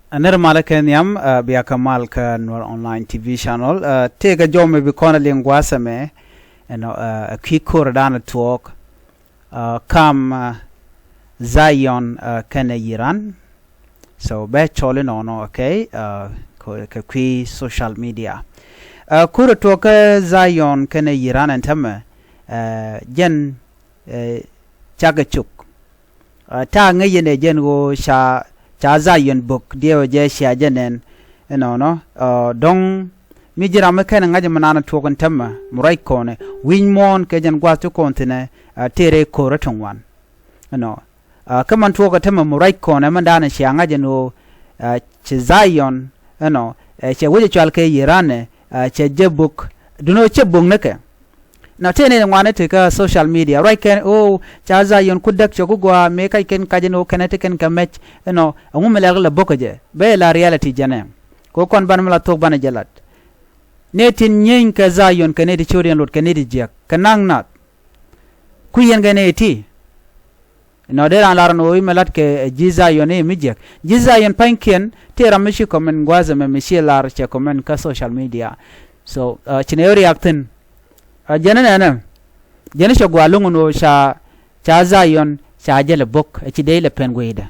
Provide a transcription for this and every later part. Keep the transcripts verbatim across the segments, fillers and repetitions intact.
Ɛ nɛr malä kɛ nhiam, ɛ, bia kɛ mal kä Nuer Online T V channel. Ɛ, tëëkɛ jɔw mi bi kɔn ɛ liŋ gua̱a̱th ɛmɛ, ɛnɔ, ɛ, ɛ kui̱ ko̱r dan ɛ tuɔɔk, ɛ, kam, ɛ, Zion, ɛ, kɛnɛ Iran. So, bɛ cɔl inɔnɔ, okay? Ɛ, kɛ, kɛ kui̱ social media. Ɛ, ko̱r ɛ tuɔɔk kä Zion kɛnɛ Iran ɛn tämɛ, ɛ, jɛn, ɛ, cakɛ cuk. Ɛ, ta̱a̱ ŋäc yɛn ɛ jɛn ɣöö ca, ca Zion bök diɛw ɛ jɛ cia jɛ nɛn. Inɔnɔ, ɛ, dɔ̱ŋ mi ji̱ ram mi kɛn ŋa̱c mi naan tuɔɔk in tämɛ mi ruac kɔnɛ wi̱ny muɔ̱ɔ̱n kɛ jɛn gua̱a̱th ti kɔn thi̱nɛ, ɛ, tëë rɛy ko̱r ɛ ti ŋuan. Inɔ, ɛ, kä man tuɔɔk ɛ tämɛ mi ruac kɔnɛ mi daanɛ cia ŋa̱c ɛn ɣöö, ɛ, ci Zion, inɔ, ɛ, cɛ wec ɛ cual kɛ Iran ɛ, ɛ, cɛ jɛ bök. Duno cɛ bök ni kɛ. Nɔ tëë ni ŋuani ti kä social media ruac kɛn, oh, ca Zion ku däk cɛ ku gɔaa mëë kac kɛn kac ɛn ɣöö kɛn ɛ ti kɛn kɛ mɛc, ɛnɔ, ɛŋu mi lɛl kɛ lɛ bo̱kä jɛ. Bɛ la reality jɛn ɛ. Kɛ kɔn banɛ mi la thok banɛ jɛ lat. Ni tin nyieeny kɛ Zion kɛ ni ti ciöt yɛn luɔt kɛ ni ti jiäk kɛ naŋ nath. Ku yɛn kɛ ni ti. Nɔ dee raan lar ni ɣöö imɛ lat kɛ, ɛ, ji̱ Zion i̱ mi jiäk. Ji̱ Zion pa̱nykiɛn tëë ram mi ci comment gua̱a̱th ɛmɛ mi ci lar cɛ comment kä social media. So, ɛ, ci nɛ ɣöö riaak thi̱n. Ɛ, jɛn ɛ nɛnɛ. Jɛn ɛ cɛ gua̱a̱ lo̱ŋ ni ɣöö ca, ca Zion ca jɛ lɛ bo̱k, ɛ ci dee lɛ pɛn guiydɛ.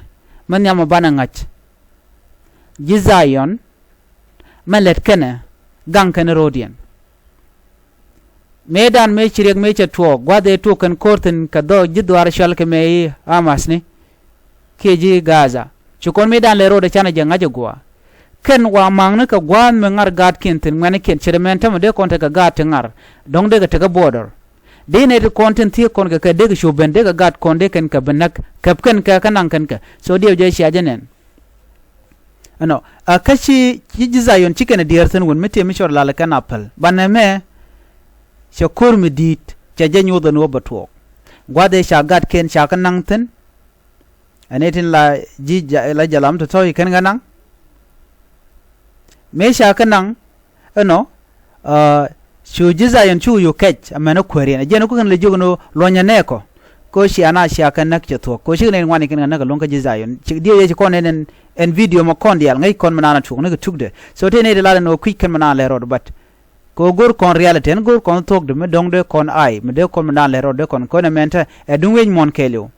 Mi nhiam ɛ banɛ ŋa̱c. Ji̱ Zion mɛ lät kɛnɛ gaŋ kɛn ro̱o̱diɛn. Mëëdan mëë ci riɛk mëë cɛ tuɔɔk gua̱th ëë tuɔɔk kɛn ko̱r thi̱n kɛ dhɔ ji̱ dhuaar cɔal kɛ mëë i̱ Hamas ni kiɛ ji̱ Gaza. Ci kɔn mëëdan lɛ ro̱o̱dɛ canɛ jɛ ŋa̱c ɛ gua̱a̱. Kɛn wa ma̱a̱ŋni kɛ gua̱a̱th mi ŋa̱r gaatkiɛn thi̱n ŋuɛ̈nikiɛn ce̱t ɛmɛn tämɛ dee kɔn tekɛ gaat ti ŋa̱r. Dɔ̱ŋ dee kɛ tekɛ border. Dee nɛy ti kɔn tin thiee kɔn kɛ kɛ dee kɛ cu ben dee kɛ gaat kɔn dee kɛn kɛ bi näk kɛp kɛn kɛ kä naŋ kɛn kɛ. So diɛw jɛ cia jɛ nɛn. Ɛnɔ, a kä ci, ci ji̱ Zion ci kɛn ɛ diɛɛr thi̱n wun mi tëë mi cɔr lal kɛn a päl. Banɛ mɛ cɛ ko̱r mi di̱i̱t cɛ jɛ nyoth ɛn wä bɛ tuɔɔk. Gua̱th ëë ca gatkiɛn ca kä naŋ thi̱n. Ɛn ëë tin la ji̱ ja, la jalam tɔ̱tɔ̱ i̱ kɛn kä naŋ. Mëë ca kä naŋ, Ɛnɔ, cu ji̱ Zion cu yuk kɛc amäni kuääriɛn. Ɛ jɛn ku kɛn lɛ jiök ni luɔ̱nyɛ nɛɛkɔ. Ko cia na cia kɛ näk cɛ thuɔ̱k. Ko cikɛ nɛy ŋuan ikɛn kɛ näk kɛ luɔ̱ŋ kä ji̱ Zion. Ci diɛw yɛ ci kɔn ɛn, ɛn, ɛn video mɔ kɔn diaal ŋäc kɔn mi naan a tuɔ̱k ni kɛ tukdɛ. So tëë nɛy ti lat ɛn ɣöö kui̱c kɛn mi naan lɛ rɔɔd but. Kɛ ɣöö go̱r kɔn reality ɛn go̱r kɔn thuɔ̱kdɛ mi dɔ̱ŋdɛ kɔn ay mi dee kɔn mi naan lɛ rɔɔd dee kɔn kɔn ɛmɛn te ɛ duŋ wec muɔ̱n kɛɛliw.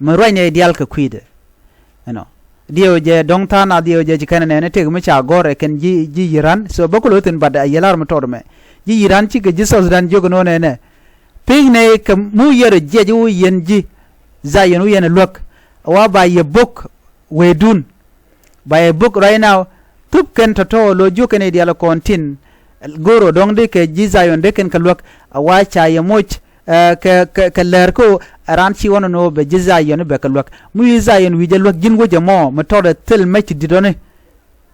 Mi ruacnɛ diaal kɛ kui̱dɛ. Ɛnɔ. Diɛw jɛ dɔ̱ŋ tha̱a̱ŋ a diɛw jɛ ci kɛn nɛn tek mi ca gɔ̱r ɛ kɛn ji̱, ji̱ Iran. So bä kulɛ thi̱n bat a yɛl ar mi tɔt mɛ. Ji̱ Iran cikɛ ji̱ South Sudan jiök ɛn ɣöö nɛnɛ. Pi̱i̱ŋ nɛ kɛ mu yɛr jiɛc wä yɛn ji̱ Zion wä yɛn ɛ luäk. Wa ba yɛ bo̱k wecdun. Ba yɛ bo̱k right now. Thup kɛn tɔ̱tɔ̱ lo̱ jiök kɛn i̱ diaal kɔn tin. Go̱o̱r ɔ dɔ̱ŋ di kɛ ji̱ Zion dee kɛn kɛ luäk. A wa ca yɛ moc, ɛ, kɛ, kɛ, kɛ lɛr kä ɛ raan ci ɣɔn ɛn ɣöö bɛ ji̱ Zion bɛ kɛ luäk. Mi wi̱i̱ Zion wi̱i̱ jɛ luäk ji̱n wec ɛmɔ mi tɔt ɛ thil mɛc ti di̱t ɔni.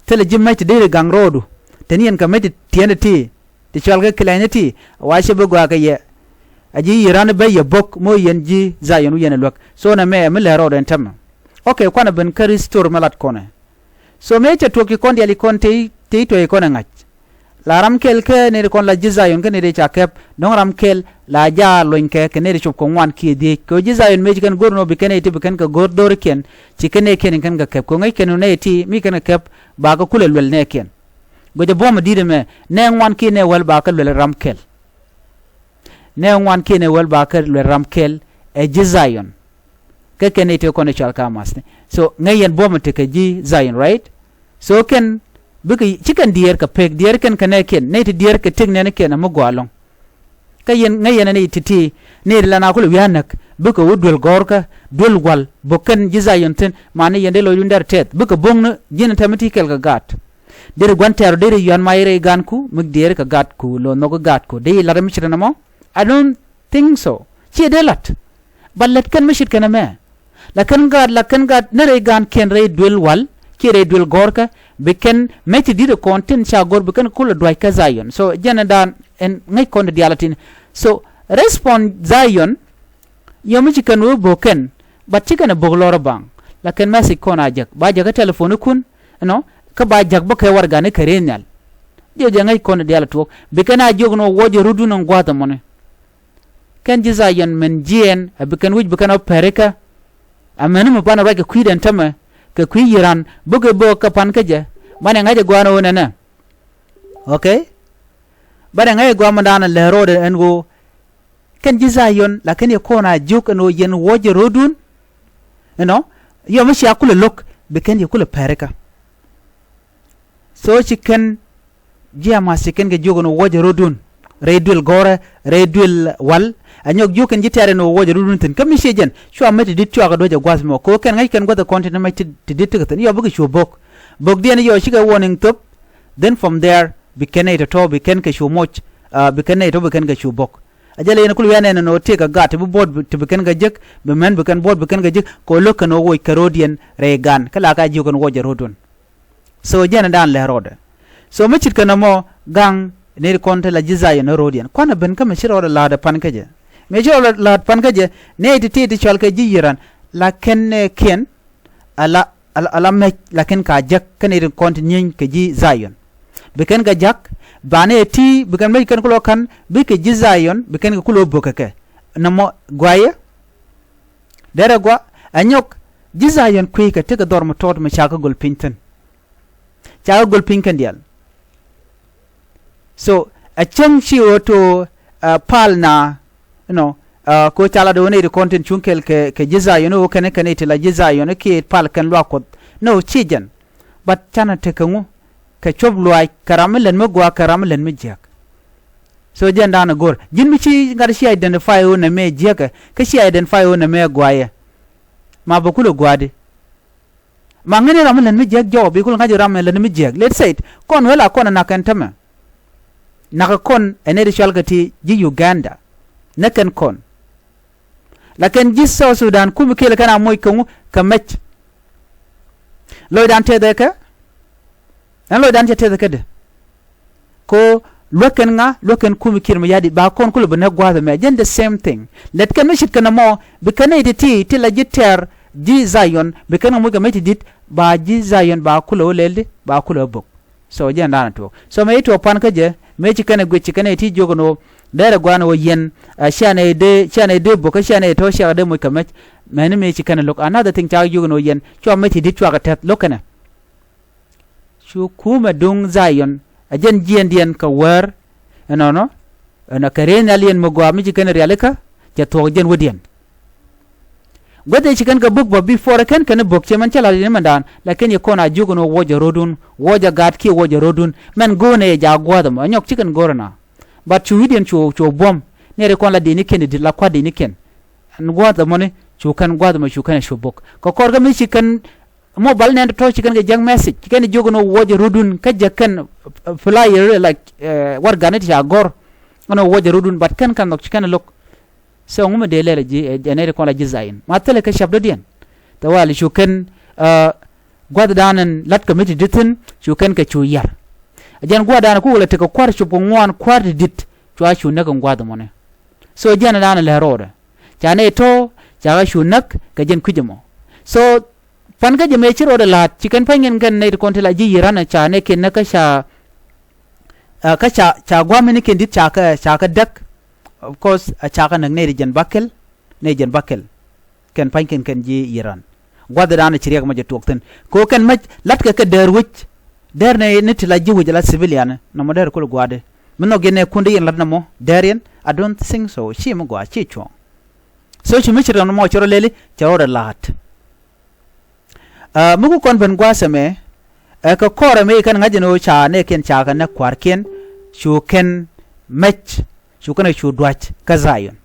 Thil ɛ ji̱ mɛc ti dee ri gaŋ ro̱o̱du. Te ni yɛn kɛ mɛc ti tiɛɛn ti ti. Ti cual kɛ kilɛny ti. A wa cɛ bi gɔaa kɛ yɛ. A ji̱ Iran bɛ yɛ bo̱k mi yɛn ji̱ Zion wi̱i̱ yɛn ɛ luäk. So nɛ mɛ mi lɛr ro̱o̱du ɛn tämɛ. Ok, kuanɛ ben kä restore mɛ lat kɔnɛ. So mëë cɛ tuɔɔk ci kɔn diaal ci kɔn tey, tey tuɔɔk ci kɔn ɛ ŋa̱c. La ram kɛl kä nɛy ti kɔn la ji̱ Zion kä nɛy ti ca kɛp, dɔ̱ŋ ram kɛl la jaal luɔ̱nykɛ kɛ nɛy ti cop kɛ ŋuan kiɛ dhieec. Kɛ ɣöö ji̱ Zion mëë ci kɛn go̱r nɔ bi kɛn nɛy ti bi kɛn kɛ go̱r dho̱rikiɛn, ci kɛn nɛy kiɛn kɛn kɛ kɛp. Kɛ ɣöö ŋäc kɛn nɛy ti mi kɛn kɛ kɛp, ba kɛ kulɛ luɛl nɛɛkiɛn. Guicɛ buɔ̱m di̱t ɛmɛ, nɛɛ ŋuan kiɛ nɛɛ wäl ba kɛ luɛl ram kɛl. Nɛ ŋuan kiɛn ɛ wäl ba kä luɛl ram kɛl ɛ ji̱ Zion. Kä kɛn nɛy tëë kɔn ɛ cɔal kä Hamas ni. So ŋäc yɛn buɔ̱m ɛ tekɛ ji̱ Zion, right? So kɛn bikɛ ci kɛn diɛɛr kɛ pek, diɛɛr kɛn kɛ nɛɛkiɛn, nɛy ti diɛɛr kɛ tëk nɛɛnikiɛn ɛ mi gɔaa ɛlɔ̱ŋ. Kä yɛn ŋäc yɛn ɛ nɛy ti̱ti̱, nɛy ti la na kulɛ wi̱i̱ a näk, bikɛ wä duel gɔ̱rkä, duel wal, bok kɛn ji̱ Zion thi̱n, mani yɛn dee lɔcdun dɛr tɛth, bikɛ bo̱ŋni ji̱n ɛ tɛm mi ti kɛl kɛ gaat. Deri gua̱n tɛ̈r deri yuan mac rɛy ga̱a̱nku mi diɛɛri kɛ ga̱a̱tku lo̱ nhɔk ga̱a̱tku dee lat mi ce̱t ɛn ɛmɔ. I don't think so. Ciɛ dee lat. Ba lät kɛn mi ce̱t kɛn ɛmɛ. La kɛn ga̱a̱t, la kɛn ga̱a̱t ni rɛy ga̱a̱nkiɛn rɛy duel wal kiɛ rɛy duel gɔ̱rkä bi kɛn mec ti di̱t ɛ kɔn tin ca go̱r bi kɛn kulɛ dua̱c kä Zion. So jɛn ɛ daan ɛn ŋäc kɔn ti diaal ɛ tin. So respond Zion. Yɛ mi ci kɛn wee bo̱o̱k kɛn, but ci kɛn ɛ bo̱o̱k lɔr ɛ baŋ. La kɛn message kɔn a jek ba jek kä telephone ikun, you know, kä ba jek bä kɛ warɛgani kɛ rɛy nhial. Diɛ jɛ ŋäc kɔn diaal ɛ tuɔɔk bi kɛn a jiök ni wä wä jɛ rut dun ɛn gua̱a̱th ɛmɔni. Kɛn ji̱ Zion mɛn jiɛɛn a bi kɛn wi̱c bi kɛn ɔ pɛrikä. Amäni mi banɛ ruac kɛ kui̱dɛn tämɛ kɛ kui̱ yi̱ran bukɛ bok kɛ pan kä jɛ. Banɛ ŋa̱c ɛ gua̱a̱n ɣöö nɛnɛ. Okay. Banɛ ŋa̱c ɛ gua̱a̱n mɛ da̱a̱n lɛ ro̱o̱dɛ ɛn ɣöö kɛn ji̱ Zion la kɛn yɛ kɔn a jiök ɛn ɣöö yɛn wuɔ̱cɛ ro̱o̱dun. Ɛnɔ yɔ mi cia kulɛ lo̱k bi kɛn yɛ kulɛ pɛrikä. So ci kɛn ji̱ a math ci kɛn kɛ jiök ɛn ɣöö wuɔ̱cɛ ro̱o̱dun rɛy duël gɔ̱rä rɛy duël wal. Ɛ nyɔk jiök kɛn ji̱ tɛ̈r ɛn ɣöö wuɔ̱cɛ ro̱o̱dun thi̱n kä mi ciɛ jɛn cua mec ti di̱t cua kɛ duɔ̱c ɛ gua̱th mɔ kɛ ɣöö kɛn ŋäc kɛn gua̱th ɛ kɔn tin mec ti di̱t ti kɛ thi̱n yɔ bikɛ cu bo̱k. Bo̱kdiɛn yɔ cikɛ warning thop. Then from there bi kɛn nɛy tɔ̱tɔ̱ bi kɛn kɛ cu moc. Bi kɛn nɛy tɔ̱ bi kɛn kɛ cu bo̱k. A jɛ lɛ yɛn kul wi̱i̱ anɛn ɛn ɣöö tëëkɛ gaat ti bi buɔ̱t ti bi kɛn kɛ jek bi män bi kɛn buɔ̱t bi kɛn kɛ jek kɛ ɣöö lo̱k kɛn ɣöö woc kɛ ro̱o̱diɛn rɛy gan kä la ka jiök kɛn wuɔ̱cɛ ro̱o̱dun. So jɛn ɛ da̱a̱n lɛr rɔɔdɛ. So mi cit kɛn ɛmɔ gaŋ nɛy ti kɔn ti la ji̱ Zion ɛ ro̱o̱diɛn kuanɛ ben kä mi ci rɔɔdɛ la̱a̱t ɛ pan kä jɛ. Mi ci rɔɔdɛ la̱a̱t pan kä jɛ nɛy ti ti ti cɔal kɛ ji̱ yi̱ran la kɛn nɛɛkiɛn ala ala mɛc la kɛn ka jäk kä nɛy ti kɔn ti nyieeny kɛ ji̱ Zion. Bi kɛn kɛ ja̱k banɛ ɛ ti bi kɛn mec kɛn kulɔ ka̱n bikɛ ji̱ Zion bi kɛn kɛ kulɔ bo̱kɛ kɛ. Nɔmɔ guayɛ derɛ gua ɛ nyɔk ji̱ Zion kui̱ kɛ tekɛ dhɔr mi tɔɔt mi ca kä gol piny thi̱n. Ca kä gol piny kɛn diaal. So a cäŋ ci ɣöö to pal na nɔ ko ca lat ɣöö nɛy ti kɔn tin cuŋ kɛl kɛ ji̱ Zion ɣöö kɛn kɛn nɛy ti la ji̱ Zion kiɛ pal kɛn luaak Kuɔth. Nɔ ci jɛn. But canɛ tekɛ ŋu kɛ cuɔp luaac kɛ ram mi lät mi gua̱a̱k kɛ ram mi lät mi jiääk. So jɛn da̱a̱n ɛ go̱r ji̱n mi ci ŋa̱t ci identify ɣöö nɛ mëë jiääkɛ kä ci identify ɣöö nɛ mëë gua̱a̱yɛ. Ma bɛ kulɛ gua̱a̱di. Ma ŋäni ram mi lät mi jiäk jɔk bi kul ŋa̱c ram mi lät mi jiäk. Let's say it kɔn wee la kɔn nak kɛn tämɛ. Nak kɔn ɛ nɛy ti cɔal kɛ ti ji̱ Uganda. Näk kɛn kɔn. Lakin ji̱ South Sudan kumi kiɛl kɛn a moc kɛ ŋu kɛ mec. Lɔcdan tɛth ɛ kɛ ɛn lɔcdan cɛ tɛth ɛ kädɛ. Ko luäk kɛn ŋa luäk kɛn kumi kiɛl mi ya̱di ba kɔn kulɛ bi näk gua̱a̱th ɛmɛ jɛn the same thing. Lɛt kɛn mi cit kɛn ɛmɔ bi kɛn nɛy ti ti ti la ji̱ tɛr ji̱ Zion bi kɛn kɛ moc kɛ mec ti di̱t ba ji̱ Zion ba kulɛ wä lɛl di ba kulɛ wä bo̱k. So jɛn da̱a̱n tuɔɔk so mɛ i̱ tuɔɔk pan kä jɛ mɛ ci kɛn ɛ guic ci kɛn ɛ ti jiök ɛn ɣöö derɛ gua̱a̱n ɣöö yɛn. Cianɛ dee cianɛ dee bo̱k kä cianɛ tɔ̱ ciakɛ dee moc kɛ mec. Mɛni mɛ ci kɛn ɛ lo̱k another thing cak jiök ɛn ɣöö yɛn cua mec ti di̱t cuakɛ tɛth lo̱k kɛnɛ. Cu kumɛ duŋ Zion a jɛn jiɛndiɛn kɛ wäär. Ɛnɔnɔ ɛnɔ kɛ rɛy nhial yɛn mi gɔaa mi ci kɛn rialikä cɛ thuɔ̱k jɛn wädiɛn. Guäth ëë ci kɛn kɛ buk bä before kɛn kɛn buk ciɛ mɛn cä la̱t in mɛndan lakin yɛ kɔn a jiök in wä wuɔcɛ ro̱dun wuɔcɛ gaat kiɛ wuɔcɛ ro̱dun mɛn go̱o̱nɛ yɛ jaak gua̱a̱th ɛmɔ ɛ nyɔk ci kɛn go̱o̱rä na. But cu wi̱diɛn cu cu buɔ̱m nɛɛri kɔn la dini kɛn i̱ di̱t la kua̱r dini kɛn. Ɛn gua̱a̱th ɛmɔni cu kɛn gua̱a̱th ɛmɔ cu kɛn ɛ cu buk kɛ kɔr kä mi ci kɛn mobile nɛn tɔ̱tɔ̱ ci kɛn kɛ jiäk message ci kɛn jiök ɛn ɣöö wuɔcɛ ro̱dun kä jiäk kɛn flyer like warɛgani ti ca gɔ̱r. Ɛn ɣöö wuɔcɛ ro̱dun but kɛn kɛn nhɔk ci kɛn lo̱k. So ŋu mi dee lɛl ji̱ ɛ nɛy ti kɔn la ji̱ Zion ma thilɛ kɛ cäp dɔ̱diɛn. Thɛ wal cu kɛn gua̱thdan ɛn la̱t kɛ mi ti di̱t thi̱n cu kɛn kɛ cu yar. Ɛ jɛn gua̱thdan ɛ kukɛ lɛ tekɛ kua̱r cop kɛ ŋuan kua̱r ti di̱t cua cu näk ɛn gua̱th ɛmɔni. So jɛn ɛ dan ɛ lɛ ro̱o̱dɛ ca nɛy tɔ̱ ca ɣä cu näk kɛ jɛn kui̱c ɛmɔ. So pan kä jɛ mëë ci rɔɔdɛ la̱a̱t ci kɛn pa̱ny kɛn kɛn nɛy ti kɔn ti la ji̱ yi̱ran ɛ ca nɛy kɛn näk kä ca kä ca ca gua̱a̱m in kɛn di̱t ca kä ca kä däk. Of course ɛ ca kä näk nɛy ti jɛn bäkɛl nɛy jɛn bäkɛl. Kɛn pa̱ny kɛn kɛn ji̱ yi̱ran gua̱thdan ɛ ci riɛk mɔ jɛ tuɔɔk thi̱n kɛ ɣöö kɛn mec la̱tkɛ kɛ däär wec. Däär nɛy ni ti la ji̱ wec ala civilian nɔmɔ däär kul gua̱a̱di. Mi nhɔk yɛn nɛ kun di yɛn la̱t nɔmɔ däär yɛn I don't think so ci mi gua̱a̱ ci cuɔ̱ɔ̱ŋ. So ci mi ci rɛm nɔmɔ ci rɔ lɛli cɛ rɔɔdɛ la̱a̱t. Mi ku kɔn ben gua̱a̱th ɛmɛ ɛ kɛ kɔrɛ mëë kɛn ŋa̱c ɛn ɣöö ca nɛɛkiɛn ca kɛ näk kua̱rkiɛn. Cu kɛn mɛc cu kɛn kɛ cu dua̱c kä Zion.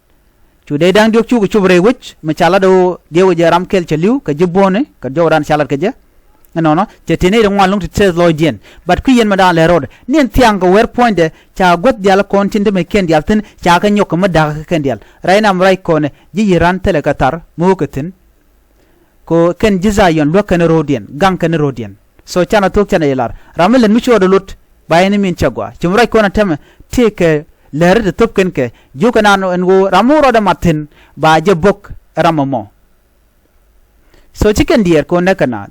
Cu dee da̱ŋ diɔ̱k cukɛ cop rɛy wec mi ca lat ɣöö diɛw kɛ jɛ ram kɛl cɛ li̱w kɛ ji̱ buɔ̱ɔ̱ni kɛ jɔwdan ca lat kɛ jɛ. Ɛnɔnɔ cɛ tëë nɛy ti ŋuan lo̱ŋ ti tɛth lɔcdiɛn. But kui̱ yɛn mi da̱a̱n lɛr rɔɔdɛ ni ɛn thia̱a̱ŋ kɛ wɛr puɔ̱nydɛ ca guäth diaal kɔn tin te mec kɛn diaal thi̱n ca kɛ nyɔk kɛ mi da̱kä kɛ kɛn diaal. Rɛy nam ruac kɔnɛ ji̱ yi̱ran thilɛ kɛ thar mi wä kɛ thi̱n. Kɛ kɛn ji̱ Zion luäk kɛn ro̱o̱diɛn gaŋ kɛn ro̱o̱diɛn. So canɛ thok canɛ ilar ram mi lät mi cuɔɔdɛ lot ba yɛn imin cɛ gɔaa ci mi ruac kɔn ɛ tɛmɛ tëëkɛ lɛri ti thop kɛn kɛ jiök kɛ naan ɛn ɣöö ram mi wä rɔɔdɛ mat thi̱n ba jɛ bo̱k ɛ ram ɛmɔ. So ci kɛn diɛɛr kɛ ɣöö nɛkɛ naan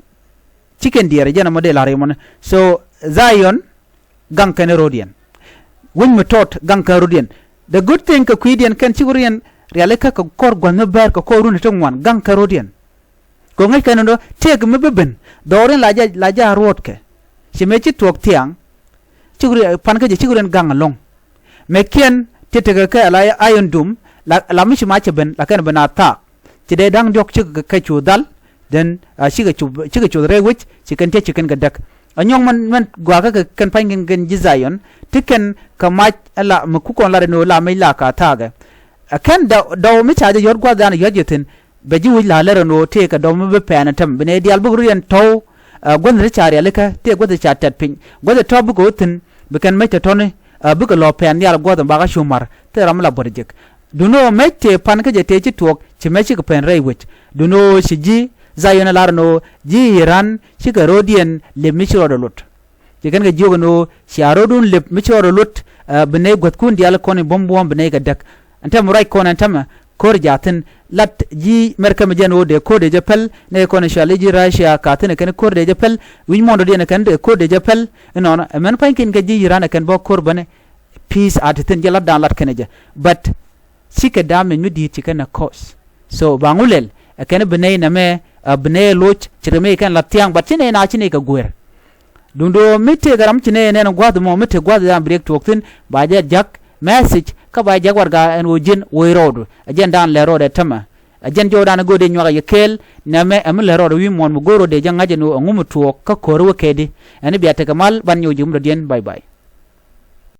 ci kɛn diɛɛr ɛ jɛn ɛmɔ dee la̱r yɛmɔni. So Zion gaŋ kɛn ro̱o̱diɛn. Wec mi tɔt gaŋ kɛn ro̱o̱diɛn. The good thing kɛ kui̱diɛn kɛn ci wä riɛn rialikä kɛ kɔr gua̱th mi bäär kɛ kɔr run ti ti ŋuan gaŋ kɛn ro̱o̱diɛn. Kɛ ŋäc kɛn ni dɔ tëëk mi bi ben dhɔɔrin la jɛ la jɛ a ruɔtkɛ. Ci mëë ci tuɔɔk thiaŋ. Cik ri pan kä jɛ cik rin gaŋ ɛlɔ̱ŋ. Mɛ kiɛn ti tekɛ kɛ ala iron dum la mi ci ma cɛ ben la kɛn ben a thaak. Ci dee da̱ŋ diɔ̱k cikɛ kɛ cu dhal. Then cikɛ cu cikɛ cuth rɛy wec ci kɛn tiɛ ci kɛn kɛ däk. A nyɔŋ mɛn mɛn guakä kɛ kɛn pa̱ny kɛn kɛn ji̱ Zion ti kɛn kɛ mac ala mi kukɔn la rɛn ɣöö la mec la ka thaakɛ. Ɛ kɛn dɔw mi ca jɛ yɔ̱t gua̱th dan yɔ̱t jɛ thi̱n. Bɛ ji̱ wi̱c la̱a̱ lɛr ɛn ɣöö tëëkɛ dɔ̱p mi bi pɛɛn ɛ tɛm bi nɛy diaal bikɛ rut yɛn tɔ̱w. Guäth ti ca rialikä tëë guäth ti ca tɛt piny guäth tɔ̱ bikɛ wä thi̱n. Bi kɛn mec tɔ̱tɔ̱ni bikɛ lɔ pɛɛn nhial gua̱th ɛn bakä cu ma̱r thil ram mi la buɔ̱t jek. Duundɛ ɣöö mec tëë pan kä jɛ tëë ci tuɔɔk ci mec cikɛ pɛn rɛy wec. Duundɛ ɣöö ci ji̱ Zion ɛ la̱r ɛn ɣöö ji̱ Iran cikɛ ro̱o̱diɛn lëp mi ci rɔɔdɛ lot. Ci kɛn kɛ jiök ɛn ɣöö cia ro̱o̱dun lëp mi ci rɔɔdɛ lot. Bi nɛy guäthkun diaal kɔn i̱ buɔ̱m buɔ̱ɔ̱m bi nɛy kɛ däk. Ɛn tɛmɛ ruac kɔn ɛn tɛmɛ ko̱r jaathin lat ji̱ mɛrkɛ mi jɛn ɣöö dee ko̱r dee jɛ päl nɛy kɔn i̱ cɔal i̱ ji̱ Russia kaathin ɛ kɛn ko̱r dee jɛ päl. Wi̱c muɔ̱ɔ̱ndɔdiɛn ɛ kɛn dee ko̱r dee jɛ päl. Inɔnɔ ɛmɛn pa̱nykiɛn kɛ ji̱ Iran ɛ kɛn bä ko̱r bäni. Peace a ti thi̱n jɛ lat dan lat kɛn ɛ jɛ but cikɛ damage mi di̱i̱t ci kɛn ɛ cause. So ba ŋu lɛl ɛ kɛn bi nɛy nɛmɛ bi nɛy ɛ loc ci rɛ mi kɛn la thia̱a̱ŋ but ci nɛy na ci nɛy kɛ guer. Duundɛ ɣöö mi tëëkɛ ram ci nɛy ɛ nɛn gua̱th mɔ mi tëëk gua̱th dan bi riɛk tuɔɔk thi̱n ba jɛ ja̱k message kä ba jɛ ja̱k warɛga ɛn ɣöö ji̱n wec rɔɔdu ɛ jɛn dan lɛ rɔɔdɛ tämɛ. Ɛ jɛn jɔw dan ɛ go̱o̱dɛ nyuak ɛ yɛ kɛɛl nɛmɛ ɛ mi lɛ rɔɔdɛ wi̱i̱ muɔ̱ɔ̱n mi go̱o̱r rɔɔdɛ jɛ ŋa̱c ɛn ɣöö ɛŋu mi tuɔɔk kä ko̱ri wä kɛɛdi. Ɛn bia tekɛ mal ban nyɔw ji̱ mudɔ̱diɛn bye bye.